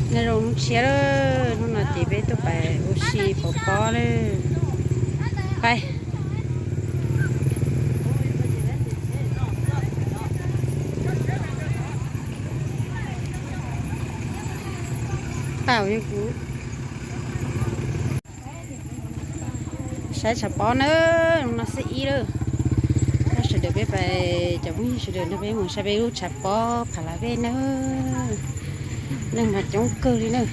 Nyob zoo hnub tshiab lawm, hnub no ces peb tuaj pais ua si pov pob lawm. Pais. Tau, kuv saib tshav pob nawb, no xiab ib lawm. Sawv daws peb pais, cov phooj ywg sawv daws nrog peb mus saib peb lub tshav pob Pha La Vej nawb. Neeg mas coob kawg li nawb.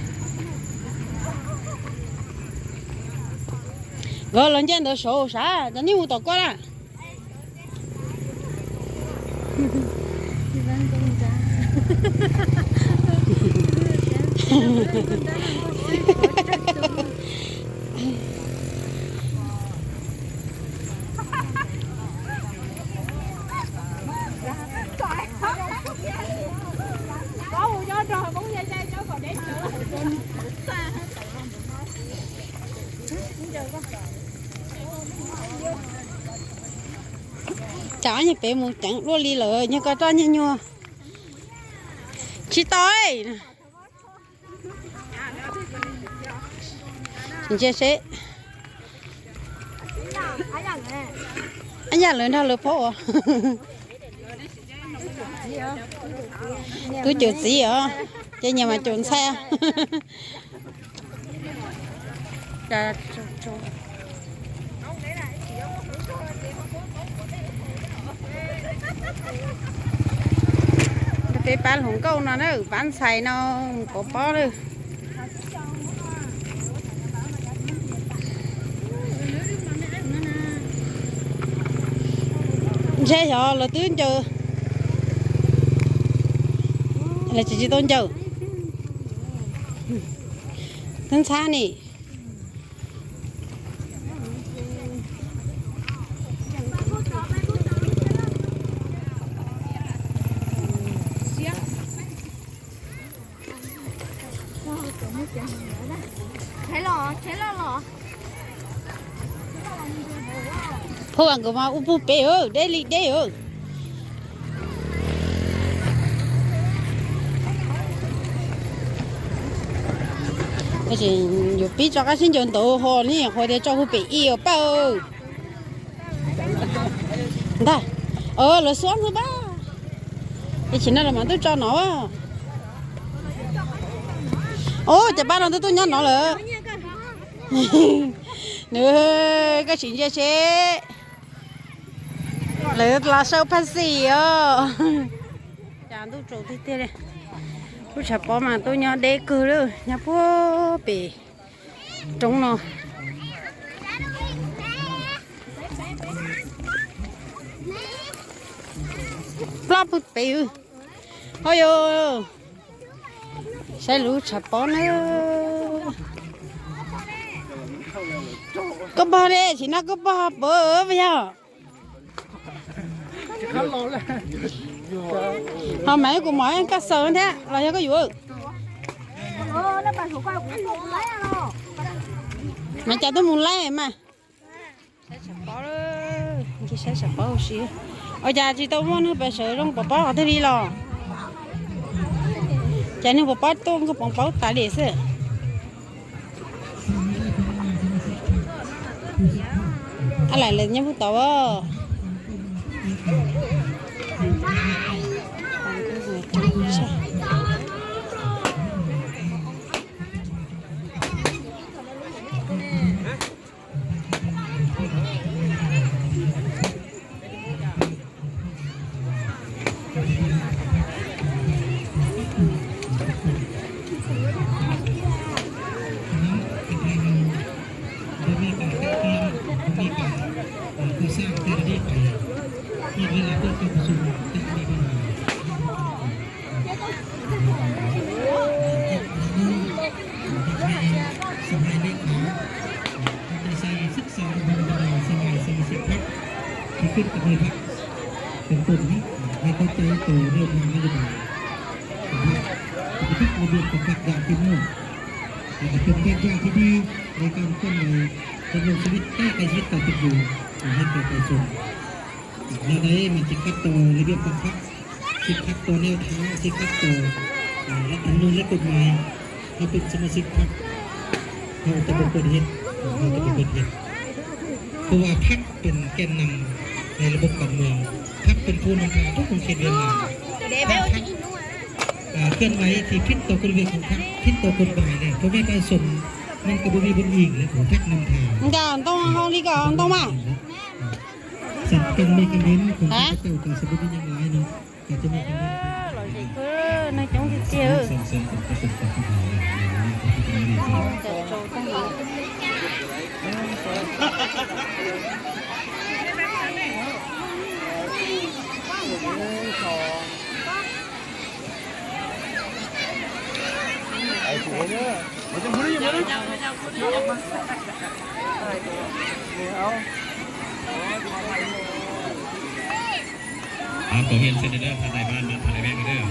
Nkawd los nce ntawd saud sav, cov nej mus tom koj lawm. Tsam ob nyuag pem mus ceev dua li lawm, nyuag ko roj nyuag nyuag. Tsis tau. Ntsia seb. Ab, yam lawv nrog lawv phob os. Tub caum txiv os, ces nyias mas caum ntxhais. Peb pab hluas nkauj no na, pab ntxhais no mus pov pob lawm. Ntshe xyov lawv twb ncaws, lawv tsis tsis tau ncaws. Twb ntxhab ni. Phauj, nkawd mas ua puag pem, deb li deb. Yuav pib tso qab sib ncaws ntawd ho ne, qhov tias tso puag pem ib os pab. Ntag, lawv xuab ntxwg pab. Ib chim no los mas twb tso no. Ub, cov pab no twb tuaj nyob no lawm. Nws, koj sim ntsia seb. Lawv los sau phaj xim os. Cas ntuj tsaus tiag tiag li. Lub tshav pob mas tuaj nyob deb kawg lawm, nyob puag pem roob no. Ploj puag pem. Ho yog, saib lub tshav pob na. Koj pog li, tsis no koj pog pov yog. Ho mas kuv mov koj xaws thiab los yog koj yuav? Mas cas tuaj mus laij mas. Saib tshav pob, saib tshav pob ua si. Ua cas tsis tau muaj neeg pes sawv zoo pov pob qhov twg li los? Cas neeg pov pob tuaj nkauj pov pob tas li xwb. Ab, lawv nyob puag tod. Sài Gòn, Sài Gòn xếp sau trong vòng ban đầu, Sài Gòn, Sài Gòn xếp hạng. Thìขึ้นกับใบพัดเป็นต้นนะ ให้เข้าใจตัวเรื่องทางนโยบายนะครับ ปฏิบัติระเบียบปฏิบัติอย่างเข้มงวด และเป็นแบบอย่างที่ดีในการเคลื่อนไหวดำรงชีวิตแก้ไขชีวิตการเป็นอยู่ให้แก่ประชาชน แนวใดมันจะขัดต่อระเบียบบังคับ ที่ขัดต่อแนวทาง ที่ขัดต่อ เอ่อ รัฐธรรมนูญและกฎหมาย Ho pebสมาชิกพรรค ho tab pab kod hiet, ho tab pab kod hiet, เพราะว่าพรรคเป็นแกนนำในระบบการเมือง, พรรคเป็นผู้นำพาทุกคนเขตเวียงงาน. ถ้าพรรคเคลื่อนไหวที่ผิดต่อกฎระเบียบของพรรค, ผิดต่อกฎหมายเนี่ย พ่อแม่ประชาชนมันก็บ่มีบนอิงแล้วของพรรคนำพา. Nka ntoo hau li ko ntoo mas. Sẵn cần mấy cái nến của các cậu có sẽ có những cái line nữa. Lom zem kawg, neeg coob tiag tiag. Tổ hiền sẽ đến đây, thằng này ban, ban thằng này ven cái đây.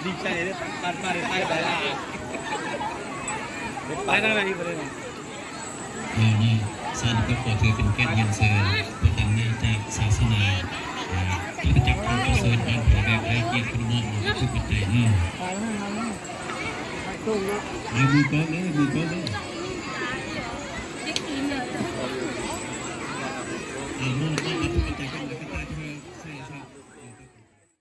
Đi chạy đấy, ban, ban đi tay phải là. Tay nó này, đi vào đây này. Ờ, nó, sao được có thể tình kết nhân sự, với tình nhân chạy xa xa này. À, tôi chắc không có sự ban thằng này, ai kia không mong, không có chạy nữa. Ai mười con đấy, mười con đấy.